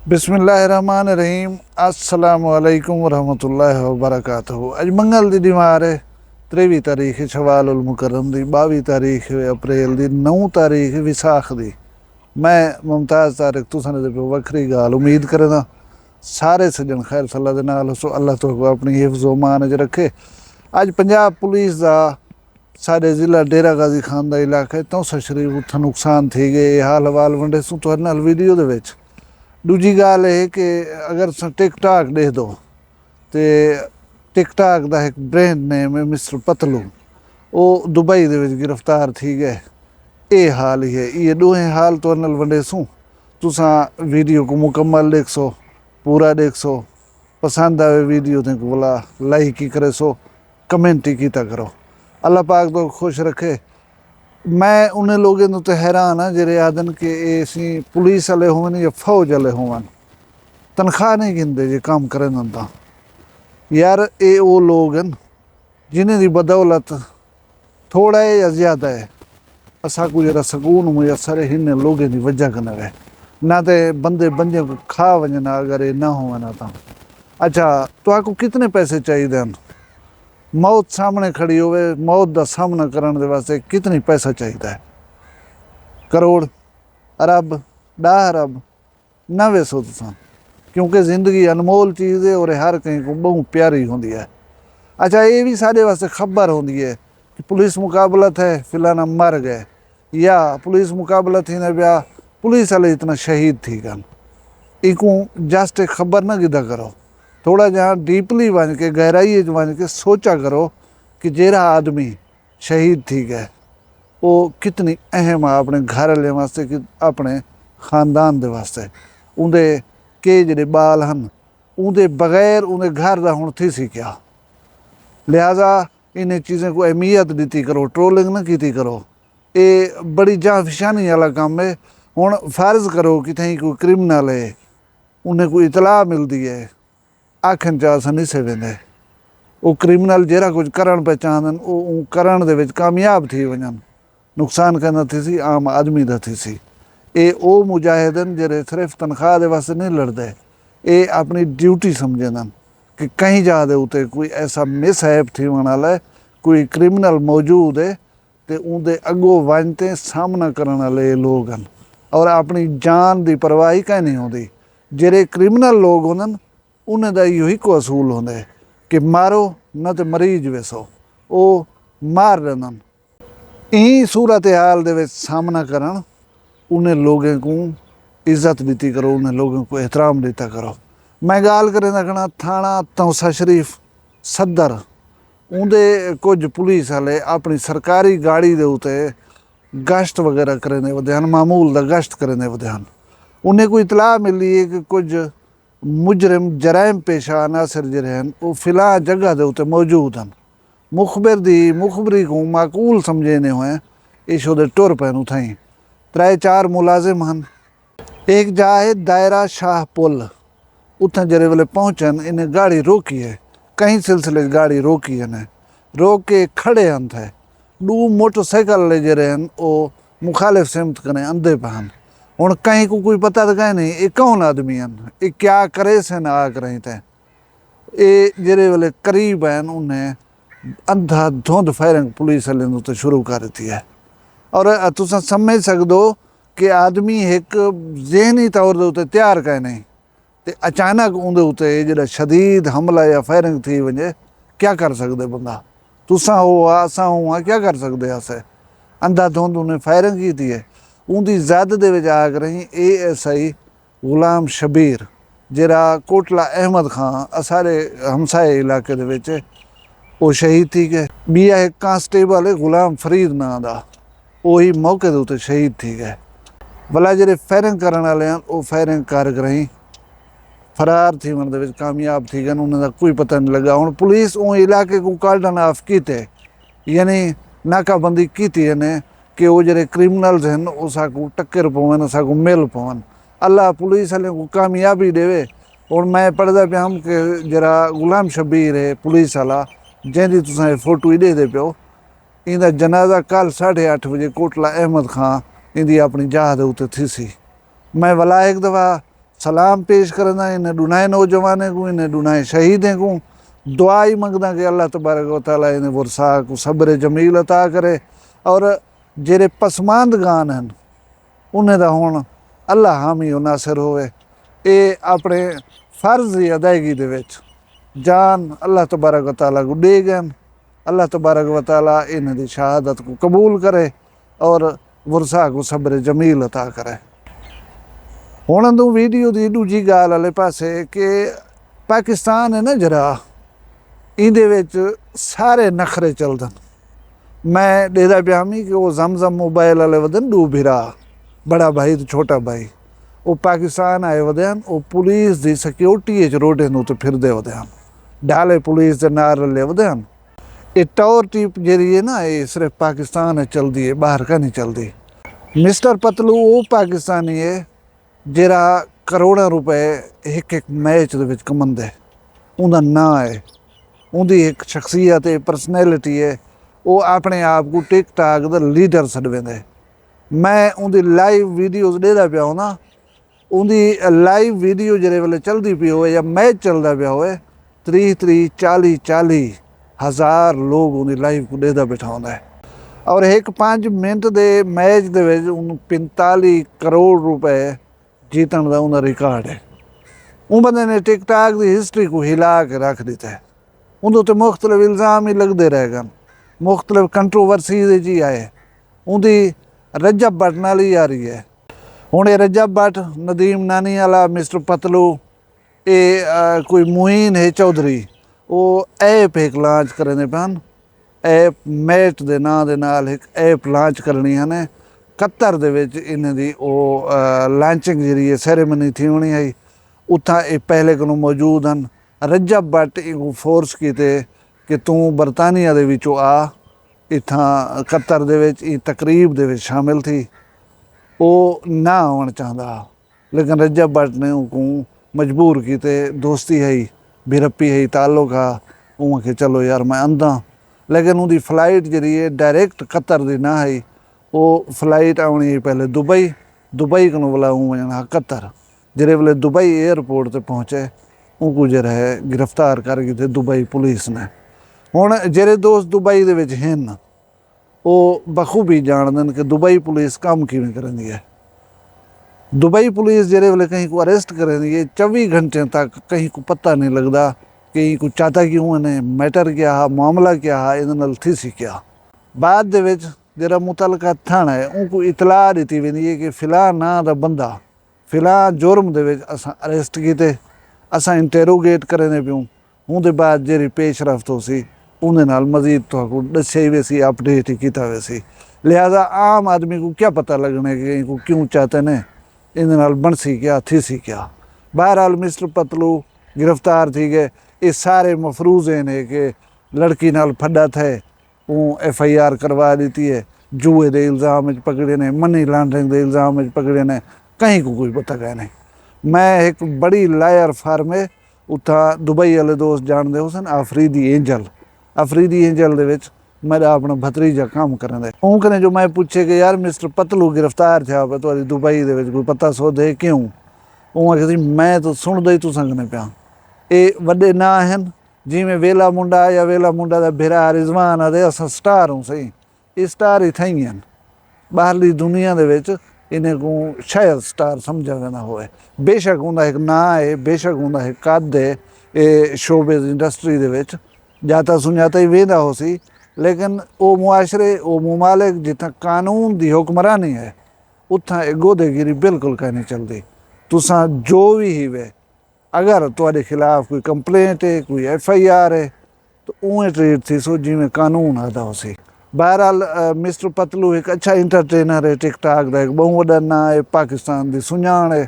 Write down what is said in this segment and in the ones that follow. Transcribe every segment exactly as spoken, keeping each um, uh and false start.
بسم اللہ الرحمن الرحیم۔ السلام علیکم ورحمۃ اللہ وبرکاتہ۔ اڄ منگل دی ݙینہوار ہے، تریوی تاریخ شوال المکرم دی، ٻاوی تاریخ اپریل دی، نو تاریخ وساخ دی۔ میں ممتاز طارق تساں دے پہ وکھری ڳالھ امید کرینداں سارے سڄݨ خیر صلاح دے نال ہوسو، اللہ تہاکوں اپݨی حفظ و امان اچ رکھے۔ اڄ پنجاب پولیس دا ساݙے ضلع ڈیرہ غازی خان دا علاقہ ہے، تونسہ شریف، اتھاں نقصان تھی ڳئے۔ اے حال احوال ونڈیسوں تہاݙے نال ویڈیو دے وچ۔ ݙوجھی ڳالھ اے ہے کہ اگر تساں ٹک ٹاک ݙیہدو تے ٹک ٹاک دا ہک برانڈ نیم ہے مسٹر پتلو، او دبئی دے وچ گرفتار تھی ڳئے۔ اے حال ہی ہے، ایہ ݙوہیں حال تہاݙے نال ونڈیسوں۔ تساں ویڈیو کوں مکمل ݙیکھسو، پورا ݙیکھسو۔ پسند آوے ویڈیو تے کوں ولا لائک ہی کریسو، کمنٹ ہی کیتا کرو۔ اللہ پاک تہاکوں خوش رکھے۔ میں انہیں لوگیں تے حیران ہاں جیڑھے آہدن کہ اے اسی پولیس والے ہوون یا فوج والے ہوون، تنخواہ نہیں گھندے جے کم کریندن تاں۔ یار، اے او لوگ ہن جنہیں دی بدولت تھوڑا ہے یا زیادہ ہے، اساکوں جیڑھا سکون میسر ہے، انہیں لوگیں دی وجہ کنیں ہے۔ نہ تے بندے بندیاں کوں کھا ونڄن ہا اگر اے نہ ہوون ہا تاں۔ اچھا، تہاکوں کتنے پیسے چاہیدے ہن؟ موت سامݨے کھڑی ہووے، موت دا سامݨا کرݨ دے واسطے کتنی پیسہ چاہیدا ہے؟ کروڑ، ارب، ݙاہ ارب؟ نہ ویسو تساں، کیونکہ زندگی انمول چیز ہے اور ہر کہیں کوں ٻہوں پیاری ہوندی ہے۔ اچھا، اے وی ساݙے واسطے خبر ہوندی ہے کہ پولیس مقابلت ہے، فلانا مر ڳئے، یا پولیس مقابلہ تھیندا پیا، پولیس والے اتنا شہید تھی ڳن۔ اینکوں جسٹ ہک خبر نہ گھدا کرو، تھوڑا جہاں ڈیپلی ونڄ کے، گہرائی وچ ونڄ کے سوچا کرو کہ جیڑھا آدمی شہید تھی ڳئے، او کتنی اہم آ اپݨے گھر آلیاں واسطے، کہ اپݨے خاندان دے واسطے۔ اوندے کے جیڑھے ٻال ہن، اوندے بغیر اوندے گھر دا ہݨ تھیسی کیا؟ لہذا انہیں چیزیں کوں اہمیت ݙتی کرو، ٹرولنگ نہ کیتی کرو۔ اے بڑی جاں فشانی والا کم ہے۔ ہݨ فرض کرو کتھائیں کوئی کرمنل ہے، انہیں کوں اطلاع ملدی ہے، آکھن چا اساں نسے ویندے۔ او کرمنل جیڑھا کجھ کرݨ پئے چاہندن، او اوں کرݨ دے وچ کامیاب تھی ونڄن۔ نقصان کیندا تھیسی؟ عام آدمی دا تھیسی۔ اے او مجاہد ہن جیڑھے صرف تنخواہ دے واسطے نہیں لڑدے، اے اپݨی ڈیوٹی سمجھیندن کہ کہیں جاہ دے اتے کوئی ایسا مس ہیپ تھیوݨ والا ہے، کوئی کرمنل موجود ہے، تے اوندے اڳوں ونڄ تے سامݨا کرݨ والے اے لوگ ہن، اور اپݨی جان دی پرواہ ہی کائنی ہوندی۔ جیڑھے کرمنل لوگ ہوندن، انہیں دا ایہو ہکو اصول ہوندے کہ مارو نہ تے مریج ویسو، او مار ݙیندن۔ ایں صورتحال دے وچ سامݨا کرݨ، انہیں لوگیں کوں عزت ݙتی کرو، انہیں لوگیں کوں احترام ݙتا کرو۔ میں ڳالھ کریندا کھڑاں تھاݨہ تونسہ شریف صدر، اوندے کجھ پولیس والے اپݨی سرکاری گاڑی دے اتے گشت وغیرہ کریندے ودے ہن، معمول دا گشت کریندے ودے ہن۔ انہیں کوں اطلاع ملی ہے کہ کجھ مجرم، جرائم پیشہ عناصر جیڑھے ہن، او فلاں جگہ دے اتے موجود ہن۔ مخبر دی مخبری کوں معقول سمجھیندے ہوئیں ایشو دے ٹر پئن اتھائیں۔ ترائے چار ملازم ہن۔ ہک جاہ ہے دائرہ شاہ پل، اتھاں جیڑھے ویلے پہنچن، انہیں گاڑی روکی ہے، کہیں سلسلے اچ گاڑی روکی انہیں، روک کے کھڑے ہن تھے۔ ݙو موٹر سائیکل والے جیڑھے ہن، او مخالف سمت کنیں اندے پئے ہن۔ ہݨ کہیں کوں کوئی پتہ تاں کائنی اے کون آدمی ہن، اے کیا کریسن آ کریں تے۔ اے جیڑھے ویلے قریب ہن، انہیں اندھا دھند فائرنگ پولیس والیں دے اتے شروع کر ݙتی ہے۔ اور تساں سمجھ سڳدو کہ آدمی ہک ذہنی طور دے اتے تیار کائنی، تے اچانک اوندے اتے اے جیڑھا شدید حملہ یا فائرنگ تھی ونڄے، کیا کر سڳدے بندہ؟ تساں ہو ہا، اساں ہوں ہاں، کیا کر سڳدے ہاسے؟ اندھا دھند انہیں فائرنگ کیتی ہے۔ اوندی زد دے وچ آ کریں اے ایس آئی غلام شبیر، جیڑھا کوٹلہ احمد خان اساݙے ہمسائے علاقے دے وچ ہے، او شہید تھی ڳئے۔ ٻیا ہک کانسٹیبل ہے غلام فرید ناں دا، او ہی موقع دے اتے شہید تھی ڳئے۔ ولا جیڑھے فائرنگ کرݨ والے ہن، او فائرنگ کر کریں فرار تھیوݨ دے وچ کامیاب تھی ڳئن، انہاں دا کوئی پتہ نہیں لڳا۔ ہݨ پولیس اوں علاقے کوں کارڈن آف کیتے، یعنی ناکہ بندی کیتی انہیں کہ او جیڑھے کرمنلز ہن، او ساکوں ٹکر پون، ساکوں مل پون۔ اللہ پولیس والیں کوں کامیابی ݙیوے۔ ہݨ میں پڑھدا پیا ہم کہ جیڑھا غلام شبیر ہے پولیس والا، جیندی تساں اے فوٹو ہی ݙیہدے پیو، ایندا جنازہ کل ساڑھے اٹھ وڄے کوٹلہ احمد خان ایندی اپݨی جاہ دے اتے تھیسی۔ میں ولا ہک دفعہ سلام پیش کریندا انہیں ݙنھائیں نوجوانیں کوں، انہیں ݙنھائیں شہیدیں کوں۔ دعا ہی منگداں کہ اللہ تبارک و تعالیٰ انہیں ورثاء کوں صبر جمیل عطا کرے، اور جیڑھے پسماندگان ہن انہیں دا ہݨ اللہ حامی و ناصر ہووے۔ اے اپݨے فرض دی ادائیگی دے وچ جان اللہ تبارک و تعالیٰ کوں ݙے ڳئن۔ اللہ تبارک و تعالیٰ انہیں دی شہادت کوں قبول کرے اور ورثاء کوں صبر جمیل عطا کرے۔ ہݨ اندوں ویڈیو دی ݙوجھی ڳالھ آلے پاسے کہ پاکستان ہے نا جیڑھا، ایندے وچ سارے نخرے چلدن۔ میں ݙیہدا پیا ہمی کہ او زمزم موبائل آلے ودن ݙو بھرا، بڑا بھائی تے چھوٹا بھائی۔ او پاکستان آئے ودے ہن، او پولیس دی سیکیورٹی اچ روڈیں دے اتے پھردے ودے ہن، ڈھالے پولیس دے نال رلے ودے ہن۔ اے ٹور ٹیپ جیڑھی ہے نا، اے صرف پاکستان اچ چلدی ہے، ٻاہر کائنی چلدی۔ مسٹر پتلو او پاکستانی ہے جیڑھا کروڑاں روپے ہک ہک میچ دے وچ کمندے۔ اوندا ناں ہے، اوندی ہک شخصیت ہے، پرسنالٹی ہے۔ او اپݨے آپ کوں ٹک ٹاک دا لیڈر سݙویندے۔ میں اوندی لائیو ویڈیوز ݙیہدا پیا ہوندا۔ اوندی لائیو ویڈیو جیڑھے ویلے چلدی پئی ہووے یا میچ چلدا پیا ہووے، تریہہ تریہہ، چالیہہ چالیہہ ہزار لوگ اوندی لائیو کوں ݙیہدا ٻیٹھا ہوندا ہے۔ اور ہک پنج منٹ دے میچ دے وچ اوں پنتالیہہ کروڑ روپے جیتݨ دا اوندا ریکارڈ ہے۔ اوں بندے نے ٹک ٹاک دی ہسٹری کوں ہلا کے رکھ ݙتا ہے۔ اوندے اتے مختلف الزام ہی لڳدے رہ ڳن، مختلف کنٹروورسیز اچ ہی آئے۔ اوندی رجب بٹ نال ہی یاری ہے۔ ہݨ اے رجب بٹ، ندیم نانی آلا، مسٹر پتلو، اے، آ، کوئی معین ہے چوہدری، او ایپ ہک لانچ کریندے پئے ہن۔ ایپ میٹ دے ناں دے نال ہک ایپ لانچ کرݨی ہن۔ قطر دے وچ انہیں دی او، آ، لانچنگ جیڑھی ہے، سیریمنی تھیوݨی ہئی۔ اتھاں اے پہلے کنوں موجود ہن۔ رجب بٹ اینکوں فورس کیتے کہ توں برطانیہ دے وچوں آ، اتھاں قطر دے وچ ایں تقریب دے وچ شامل تھی۔ او نہ آوݨ چاہندا ہا، لیکن رجب بٹ نے اونکوں مجبور کیتے۔ دوستی ہئی، بھرپی ہئی، تعلق ہا۔ اوں آکھے، "چلو یار، میں آنداں۔" لیکن اوندی فلائٹ جیڑھی ہے، ڈائریکٹ قطر دی نہ ہئی۔ او فلائٹ آوݨی ہئی پہلے دبئی، دبئی کنوں ولا اوں ونڄݨا ہا قطر۔ جیڑھے ویلے دبئی ایئرپورٹ تے پہنچے، اونکوں جیڑھا ہے گرفتار کر گھدے دبئی پولیس نے۔ ہݨ جیڑھے دوست دبئی دے وچ ہن، او بخوبی ڄاݨدن کہ دبئی پولیس کم کیویں کریندی ہے۔ دبئی پولیس جیڑھے ویلے کہیں کوں اریسٹ کریندی ہے، چووی گھنٹے تک کہیں کوں پتہ نہیں لڳدا کہ ایں کوں چاتا کیوں نے، میٹر کیا ہا، معاملہ کیا ہا، ایندے نال تھیسی کیا۔ بعد دے وچ جیڑھا متعلقہ تھاݨہ ہے، اونکوں اطلاع ݙتی ویندی ہے کہ فلاں ناں دا بندہ فلاں جرم دے وچ اساں اریسٹ کیتے، اساں انٹیروگیٹ کریندے پیوں۔ اوندے بعد جیڑھی پیش رفت ہوسی، اوندے نال مزید تہاکوں ݙسیا ہی ویسی، اپڈیٹ ہی کیتا ویسی۔ لہذا عام آدمی کوں کیا پتہ لڳݨے کہ اینکوں کیوں چاتے نے، ایندے نال بݨسی کیا، تھیسی کیا۔ بہرحال مسٹر پتلو گرفتار تھی ڳئے۔ اے سارے مفروضے نے کہ لڑکی نال پھݙا تھئے، اوں ایف آئی آر کروا ݙتی ہے، جوئے دے الزام وچ پکڑے نے، منی لانڈرنگ دے الزام وچ پکڑے نے، کہیں کوں کوئی پتہ کائے نہیں۔ میں ہک بڑی لائر فرم ہے، اتھاں دبئی والے دوست ڄاݨدے ہوسن، آفریدی اینجل۔ آفریدی اینجل دے وچ میݙا اپݨا بھتریجا کم کریندے۔ اوں کنے جو میں پچھے کہ یار مسٹر پتلو گرفتار تھیا پئے، تہاݙی دبئی دے وچ کوئی پتہ سودھ ہے کیوں؟ اوں آکھیا سی، میں تاں سݨدا ہی تساں کنے پیاں۔ اے وݙے ناں ہن، جیویں ویلا منڈا یا ویلا منڈا دا بھرا رضوان آہدے، اساں سٹار ہوں سئیں، اے سٹار ہی تھئیں ہن۔ ٻاہرلی دنیا دے وچ انہیں کوں شاید سٹار سمجھا ویندا ہووے۔ بے شک اوندا ہک ناں ہے، بے شک اوندا ہک قد ہے اے شوبز انڈسٹری دے وچ، ڄاتا سنڄاتا ہی ویندا ہوسی، لیکن او معاشرے، او ممالک جتھاں قانون دی حکمرانی ہے، اتھاں اے گودے گیری بالکل کائنی چلدی۔ تساں جو وی ہیوے، اگر تہاݙے خلاف کوئی کمپلینٹ ہے، کوئی ایف آئی آر ہے، تو اونویں ٹریٹ تھیسو جیویں قانون آہدا ہوسی۔ بہرحال، آ، مسٹر پتلو ہک اچھا انٹرٹینر ہے، ٹک ٹاک دا ہک ٻہوں وݙا ناں ہے، پاکستان دی سنڄاݨ ہے۔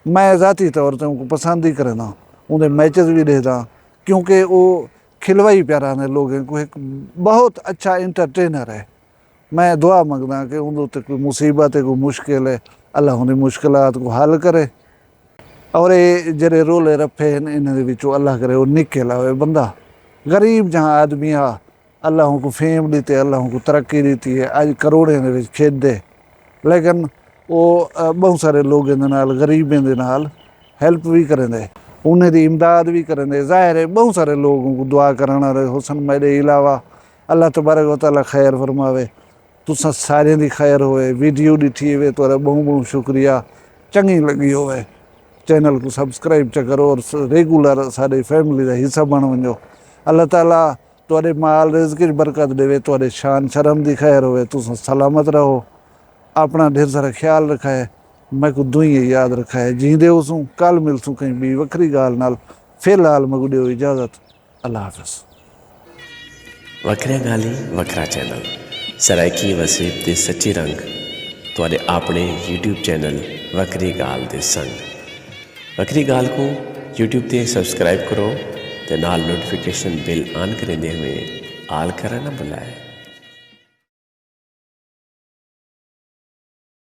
میں ذاتی طور تے اونکوں پسند ہی کرینداں، اوندے میچز وی ݙیہداں، کیونکہ او کھلوائی پیا رہندے لوگیں کوں، ہک بہت اچھا انٹرٹینر ہے۔ میں دعا منگداں کہ اوندے اتے کوئی مصیبت ہے، کوئی مشکل ہے، اللہ اوندی مشکلات کوں حل کرے۔ اور اے جیڑھے رولے رپھے ہن، انہاں دے وچوں اللہ کرے او نکل آوے بندہ۔ غریب جہاں آدمی ہا، اللہ اونکوں فیم ݙتے، اللہ اونکوں ترقی ݙتی ہے، اڄ کروڑیں دے وچ کھیݙدے۔ لیکن او، آ، ٻہوں سارے لوگیں دے نال، غریبیں دے نال ہیلپ وی کریندے، انہیں دی امداد وی کریندے۔ ظاہر ہے بہوں سارے لوگ اونکوں دعا کرݨ آلے ہوسن میݙے علاوہ۔ اللہ تبارک و تعالیٰ خیر فرماوے۔ تساں ساریاں دی خیر ہووے۔ ویڈیو ݙٹھی ہووے تہاݙا بہوں بہوں شکریہ۔ چنڳی لڳی ہووے چینل کوں سبسکرائب چا کرو اور ریگولر ساݙی فیملی دا حصہ بݨ ونڄو۔ اللہ تعالیٰ تہاݙے مال رزق اچ برکت ݙیوے، تہاݙے شان شرم دی خیر ہووے، تساں سلامت رہو، اپݨا ڈھیر سارا خیال رکھائے، میکوں دعائیں یاد رکھائے۔ جیندے ہوسوں، کل ملسوں کہیں ٻئی وکھری ڳالھ نال۔ فی الحال میکوں ݙیو اجازت، اللہ حافظ۔ وکھریاں ڳالھیں، وکھرا چینل، سرائیکی وسیب دے سچے رنگ، تہاݙے آپݨے یوٹیوب چینل وکھری ڳالھ دے سنگ۔ وکھری ڳالھ کوں یوٹیوب تے سبسکرائب کرو تے نال نوٹیفیکیشن بیل آن کریندے ہوئے آل کرݨ نہ بھلائے۔